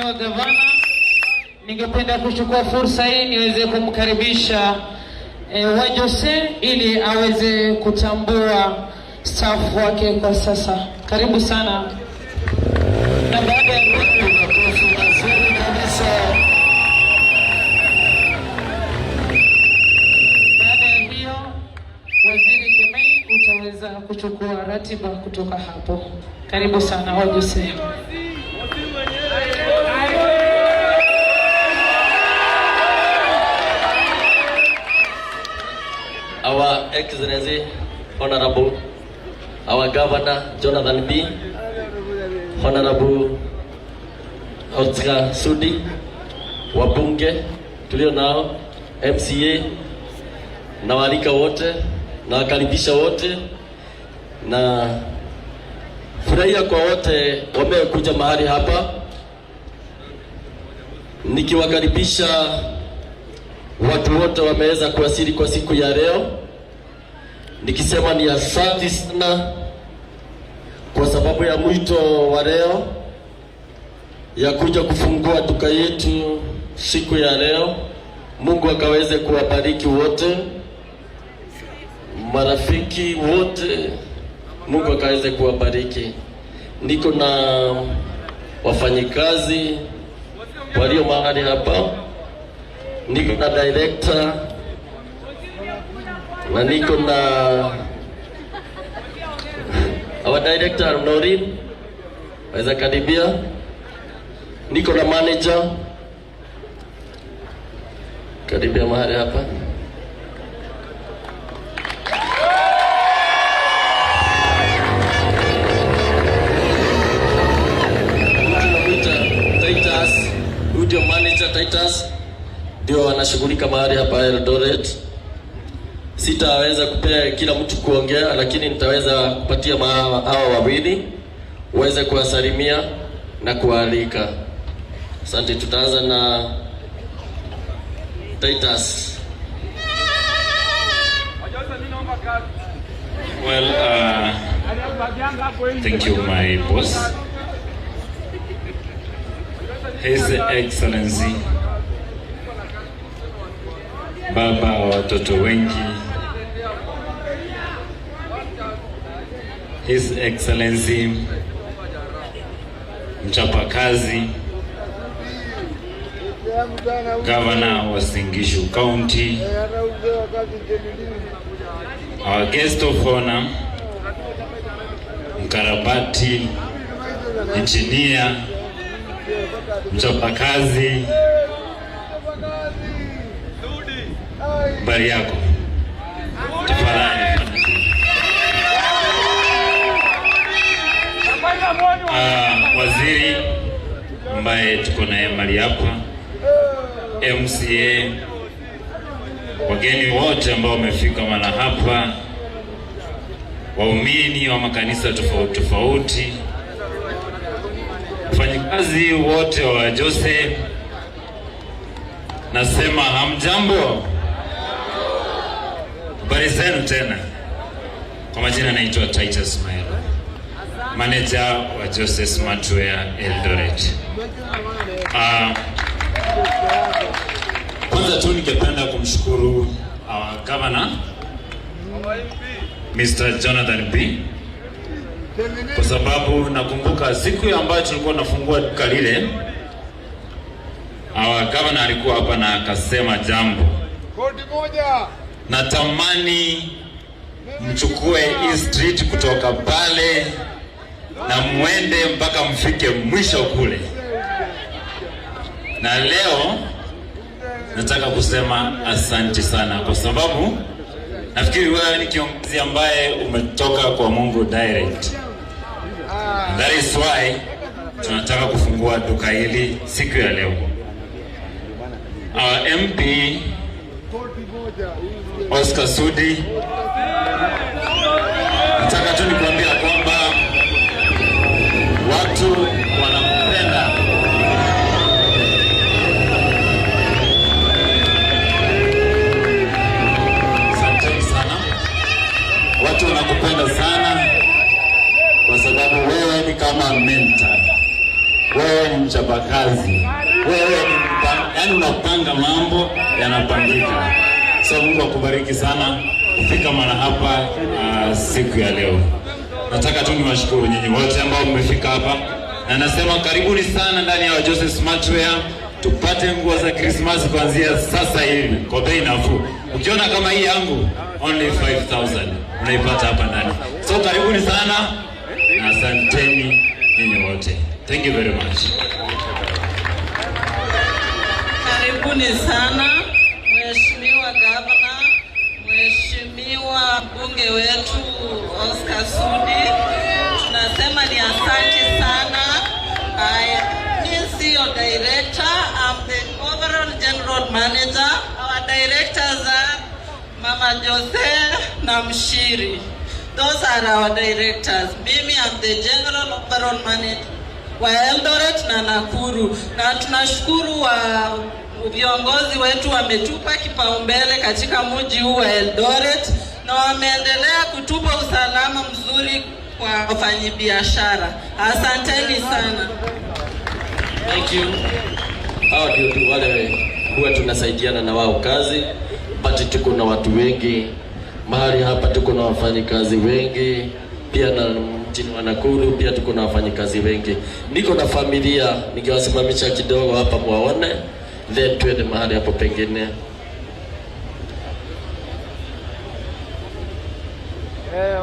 Mheshimiwa Gavana. Ningependa kuchukua fursa hii niweze kumkaribisha Wajose ili aweze kutambua staff wake kwa sasa. Karibu sana. Na baada ya Makofi mazuri kabisa. Baada ya hiyo, Waziri Kemei utaweza kuchukua ratiba kutoka hapo. Karibu sana, Wajose. Our Excellency, Honorable, our Governor Jonathan Bii, Honorable Oscar Sudi, wabunge tulio nao, MCA na waalika wote na wakaribisha wote na furahia kwa wote wamekuja mahali hapa, nikiwakaribisha watu wote wameweza kuwasili kwa siku ya leo, nikisema ni asante sana kwa sababu ya mwito wa leo ya kuja kufungua duka yetu siku ya leo. Mungu akaweze kuwabariki wote, marafiki wote, Mungu akaweze kuwabariki. Niko na wafanyikazi walio mahali hapa, niko na director na niko na our director Norin, waweza karibia. Niko na manager, karibia mahali hapa. Tunamwita Titus, huyu ndio manager Titus, ndio anashughulika mahali hapa Eldoret. Sitaweza kupea kila mtu kuongea, lakini nitaweza kupatia hawa wawili uweze kuwasalimia na kuwaalika. Asante, tutaanza na Titus. Well, thank you, my boss. His Excellency, baba wa watoto wengi, His Excellency, mchapakazi, Governor wa Uasin Gishu County, our guest of honor, mkarabati, engineer, mchapakazi, habari yako? Tafadhali. Waziri ambaye tuko naye mahali hapa, MCA, wageni wote ambao wamefika mahala hapa, waumini wa makanisa tofauti tofauti, wafanyikazi wote wa Jose, nasema hamjambo, habari zenu tena. Kwa majina naitwa Titus Maelo, manager wa Jose Smartwear Eldoret. Kwanza tu ningependa kumshukuru our governor Mr. Jonathan Bii kwa sababu nakumbuka siku ambayo tulikuwa tunafungua duka lile, our governor alikuwa hapa na akasema jambo, natamani mchukue hii street kutoka pale na muende mpaka mfike mwisho kule. Na leo nataka kusema asante sana, kwa sababu nafikiri wewe ni kiongozi ambaye umetoka kwa Mungu direct. That is why tunataka kufungua duka hili siku ya leo. Our MP Oscar Sudi, nataka tu nikuambia kwamba watu wanakupenda. Asanteni sana. Watu wanakupenda sana kwa sababu wewe ni kama mentor. Wewe ni mchapakazi, wewe ni yaani unapanga mambo yanapangika. So Mungu akubariki sana kufika mahala hapa siku ya leo. Nataka tu niwashukuru nyinyi wote ambao mmefika hapa, na nasema karibuni sana ndani ya Joseph Smartwear, tupate nguo za Christmas kuanzia sasa hivi kwa bei nafuu. Ukiona kama hii yangu only 5000 unaipata hapa ndani. So karibuni sana na asanteni nyinyi wote. Thank you very much. Karibuni sana Mheshimiwa Gavana, Mheshimiwa mbunge wetu Oscar Sudi, tunasema ni asante sana. Mi sio director, I'm the overall general manager. Our directors are Mama Jose na Mshiri. Those are our directors. Mimi I'm the general overall manager wa Eldoret na Nakuru, na tunashukuru wa viongozi wetu wametupa kipaumbele katika mji huu wa Eldoret na wameendelea kutupa usalama mzuri kwa wafanyabiashara. Asanteni sana. Thank you. Hao ndio tu wale huwa tunasaidiana na wao kazi, but tuko na watu wengi mahali hapa, tuko na wafanyikazi wengi pia na mjini wa Nakuru pia tuko na wafanyikazi wengi. Niko na familia, ningewasimamisha kidogo hapa mwaone, then tuende mahali hapo pengine.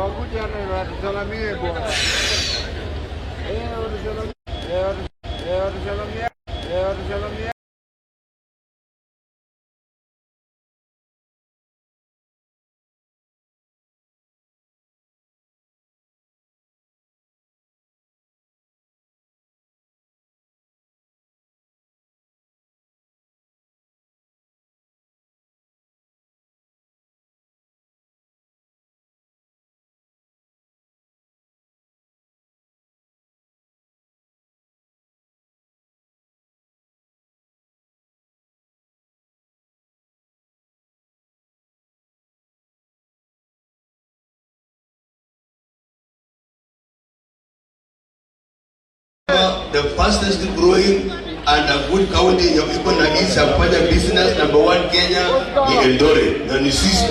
Wakuja na watusalamie bwana. Watusalamie. Watusalamie. Watusalamie. The fastest growing and a good county yenye iko na ease ya kufanya business number one Kenya ni Eldoret na ni sisi.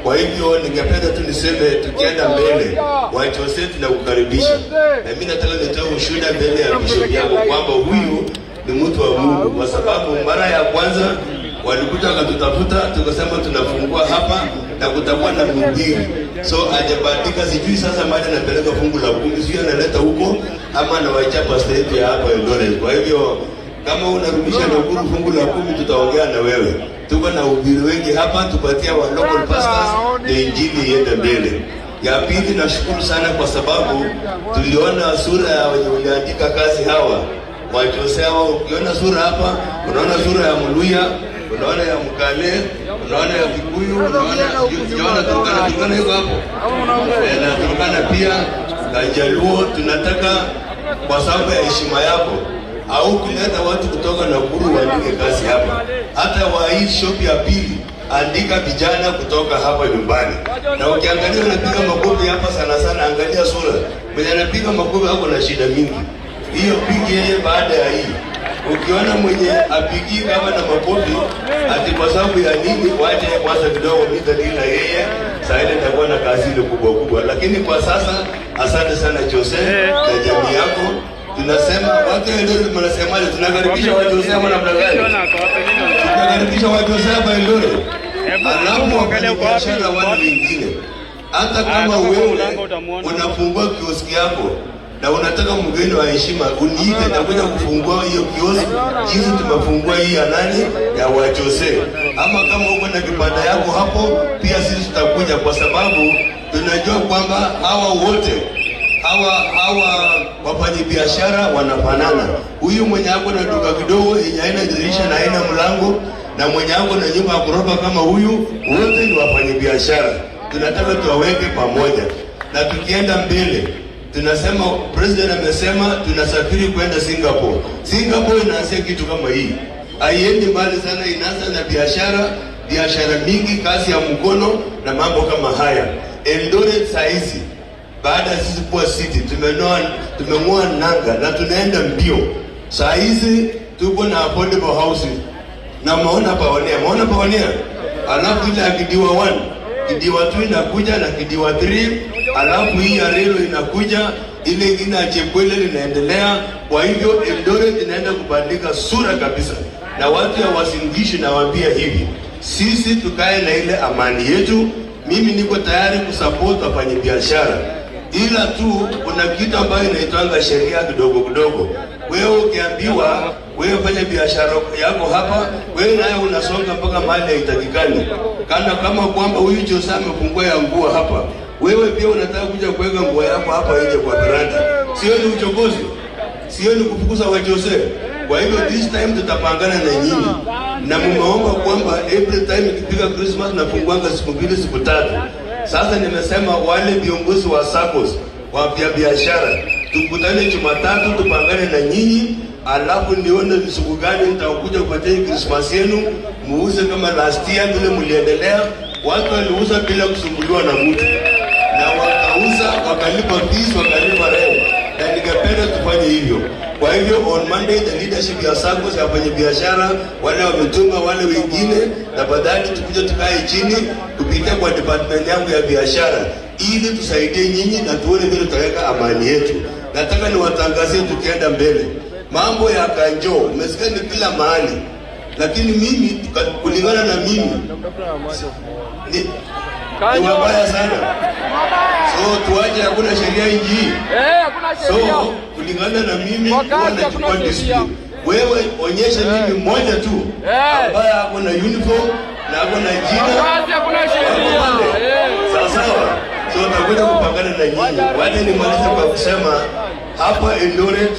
Kwa hivyo ningependa tu niseme tukienda mbele, Wajose tunakukaribisha, na mimi nataka nitoe ushuhuda mbele ya bishop yako kwamba huyu ni mtu wa Mungu, kwa sababu mara ya kwanza walikuja wakatutafuta, tukasema tunafungua hapa na kutakuwa na mhubiri, so hajabadilika. Sijui sasa mahali anapeleka fungu la 10, sijui analeta huko ama anawachia pastor yetu ya hapa Eldoret. Kwa hivyo kama unarudisha Nakuru fungu la 10, tutaongea na wewe. Tuko na uhubiri wengi hapa, tupatie wa local pastors ndio injili iende mbele. Ya pili, nashukuru sana kwa sababu tuliona sura ya wenye waliandika kazi hawa Wajose hawa. Ukiona sura hapa, unaona sura ya Mluya, unaona ya Mkale, unaona ya Kikuyu, unaona unaona Turkana, Turkana yuko hapo na Turkana pia na Jaluo. Tunataka kwa sababu ya heshima yako au kuleta watu kutoka Nakuru waandike kazi hapa. Hata wa hii shop ya pili andika vijana kutoka hapa nyumbani. Na ukiangalia unapiga makofi hapa sana sana, angalia sura mwenye anapiga makofi hapo na shida mingi. Hiyo pigi yeye baada ya hii. Ukiona mwenye apigi kama na makofi ati kwa sababu ya nini, wache kwanza kidogo, mimi nitadili na yeye saa ile nitakuwa na kazi ile kubwa kubwa. Lakini kwa sasa asante sana Jose na jamii yako. Tunasema watu wa Eldoret, mnasemaje? Tunakaribisha watu Jose ama namna gani? Tunakaribisha watu Jose hapa Eldoret. Alafu wafanyabiashara wale wengine, hata kama wewe unafungua kioski yako na unataka mgeni wa heshima, uniite, nitakuja kufungua hiyo kioski jinsi tumefungua hii ya nani ya Wajose. Ama kama uko na kibanda yako hapo, pia sisi tutakuja, kwa sababu tunajua kwamba hawa wote hawa wafanyabiashara wanafanana. Huyu mwenye ako na duka kidogo yenye haina dirisha na haina mlango na mwenye ako na nyumba ya ghorofa kama huyu, wote ni wafanyabiashara. Tunataka tuwaweke pamoja, na tukienda mbele tunasema president amesema tunasafiri kwenda Singapore. Singapore inaanzia kitu kama hii, haiendi mbali sana, inaanza na biashara, biashara mingi, kazi ya mkono na mambo kama haya. Eldoret saa hizi baada ya sisi kuwa city tumeng'oa nanga na tunaenda mbio. Saa hizi tuko na affordable housing na maona Pioneer, maona Pioneer, alafu ile ya Kidiwa 1, Kidiwa 2 inakuja na Kidiwa 3, alafu hii ya relo inakuja, ile ingine ya Chekwele linaendelea. Kwa hivyo Eldoret inaenda kubadilika sura kabisa, na watu ya Uasin Gishu nawaambia hivi, sisi tukae na ile amani yetu. Mimi niko tayari kusupport wafanyabiashara, ila tu kuna kitu ambayo inaitwanga sheria kidogo kidogo. Wewe ukiambiwa wewe fanya biashara yako hapa, wewe naye unasonga mpaka mahali haitakikani, kana kama kwamba huyu Jose amefungua ya nguo hapa, wewe pia unataka kuja kuweka nguo yako hapa nje kwa veranda. Sio ni uchokozi? Sio ni kufukuza wa Jose? Kwa hivyo this time tutapangana na nyinyi, na mumeomba kwamba every time ikifika Christmas nafunguanga siku 2 siku 3. Sasa nimesema wale viongozi wa SACCOS wa biashara tukutane Jumatatu tupangane na nyinyi, alafu nione ni siku gani nitakuja kupatia Christmas yenu muuze kama last year vile mliendelea. Watu waliuza bila kusumbuliwa na mtu, na wakauza wakalipa fees, wakalipa rent, na ningependa tufanye hivyo. Kwa hivyo on Monday the leadership ya SACCOS ya wafanya biashara wale wametunga wale wengine, na baadaye tukuje tukae chini kupitia kwa department yangu ya biashara ili tusaidie nyinyi na tuone vile tutaweka amani yetu. Nataka niwatangazie tukienda mbele, mambo ya kanjo umesikia ni kila mahali, lakini mimi kulingana na mimi ni wabaya sana, so tuache, hakuna sheria nchi hii. So kulingana na mimi huwa nachukua discipline. Wewe onyesha mimi mmoja tu ambaye ako na uniform na ako na jina. Sawa sawa. So takuja kupangana na nyinyi. Wacha nimalize kwa kusema hapa Eldoret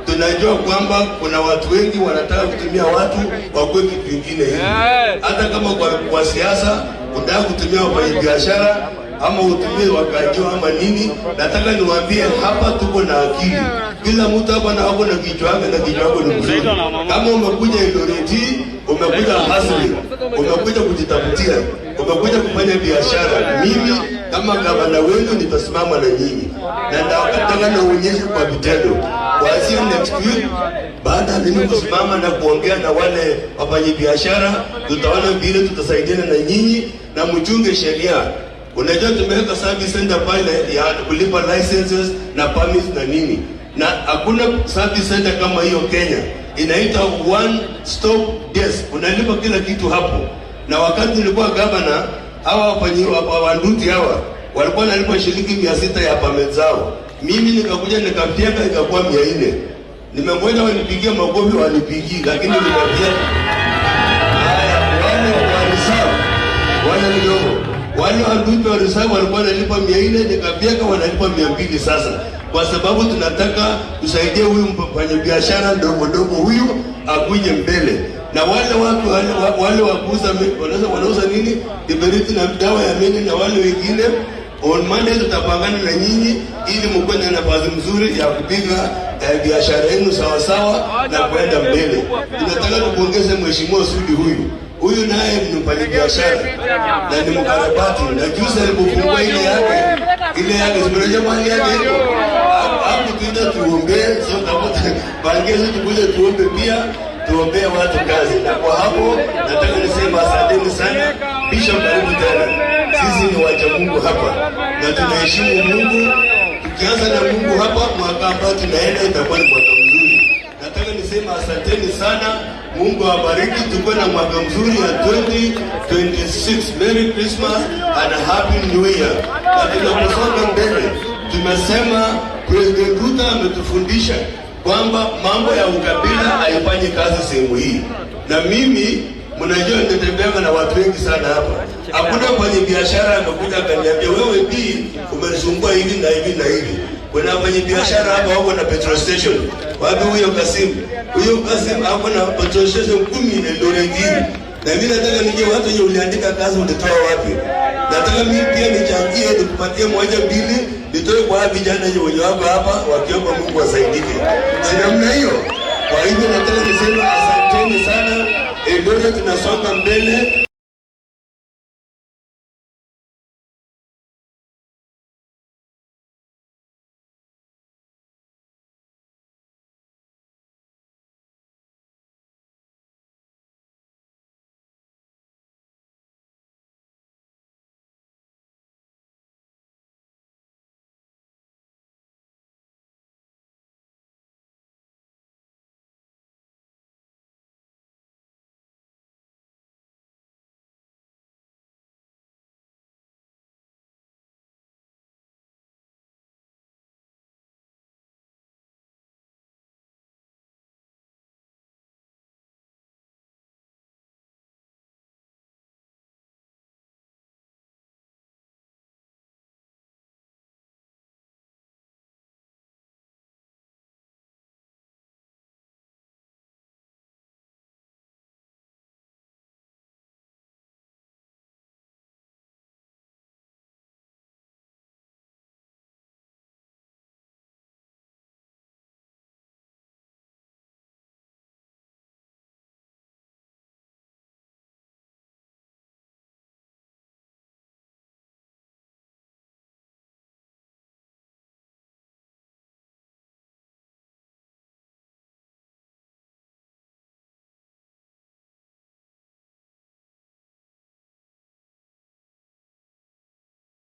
tunajua kwamba kuna watu wengi wanataka kutumia watu wakuwe kitu kingine hivi. Hata kama kwa siasa unataka kutumia wafanyabiashara ama utumie wakanjo ama nini, nataka niwaambie hapa tuko na akili. Kila mtu hapa na ako na kichwa yake na kichwa yako ni mzuri. Kama umekuja Eldoret, umekuja hustling, umekuja kujitafutia, umekuja kufanya biashara, mimi kama gavana wenu nitasimama na nyinyi na nataka nionyeshe kwa vitendo. Kuanzia next week, baada ya mimi kusimama na kuongea na wale wafanyabiashara, tutaona vile tutasaidiana na nyinyi na mchunge sheria. Unajua tumeweka service center pale ya kulipa licenses na permits na nini, na hakuna service center kama hiyo Kenya. Inaitwa one stop desk, unalipa kila kitu hapo. Na wakati nilikuwa governor, hawa wafanyi wanduti hawa walikuwa wanalipa shilingi 600 ya permit zao. Mimi nikakuja nikafyeka ikakuwa 400. Nimengoja wanipigie makofi, wanipigii, lakini nikafyeka. Haya, wale wa reserve, wale kidogo, wale wanduti wa reserve walikuwa wanalipa 400, nikafyeka wanalipa 200 sasa, kwa sababu tunataka tusaidie huyu mfanyabiashara ndogo ndogo huyu akuje mbele, na wale watu wale wa kuuza wanauza nini kiberiti na dawa ya meno na wale wengine, on Monday tutapangana na nyinyi ili mkuwe na nafasi mzuri ya kupiga biashara yenu sawa sawa na kwenda mbele. Tunataka tupongeze Mheshimiwa Sudi huyu. Huyu naye ni mfanyabiashara na ni mkarabati, na juzi alipofungua ile yake, si mali yake iko hapo, tuita tuombee, so tafuta pangezo tukuje tuombe pia, tuombee watu kazi. Na kwa hapo nataka niseme asanteni sana. Bishop, karibu tena. Sisi ni wacha Mungu hapa na tunaheshimu Mungu. Tukianza na Mungu hapa, mwaka ambao tunaenda itakuwa ni mwaka mzuri. Nataka niseme asanteni sana. Mungu awabariki, tukuwe na mwaka mzuri ya 2026. Merry Christmas and Happy New Year. Na tunaposonga mbele, tumesema President Ruto ametufundisha kwamba mambo ya ukabila haifanyi kazi sehemu hii, na mimi mnajua nimetembeanga na watu wengi sana hapa. Hakuna mfanya biashara amekuja akaniambia wewe bi umesumbua hivi na hivi na hivi. Kuna mfanya biashara hapa wako na petrol station. Wapi huyo Kasim? Huyo Kasim ako na petrol station 10 Eldoret. Na mimi nataka nijue watu wenye uliandika kazi ulitoa wapi? Nataka mimi pia nichangie nikupatie moja mbili nitoe kwa vijana wenye wako hapa wakiomba Mungu asaidike. Si namna hiyo? Kwa hivyo nataka niseme asanteni sana. Eldoret tunasonga mbele.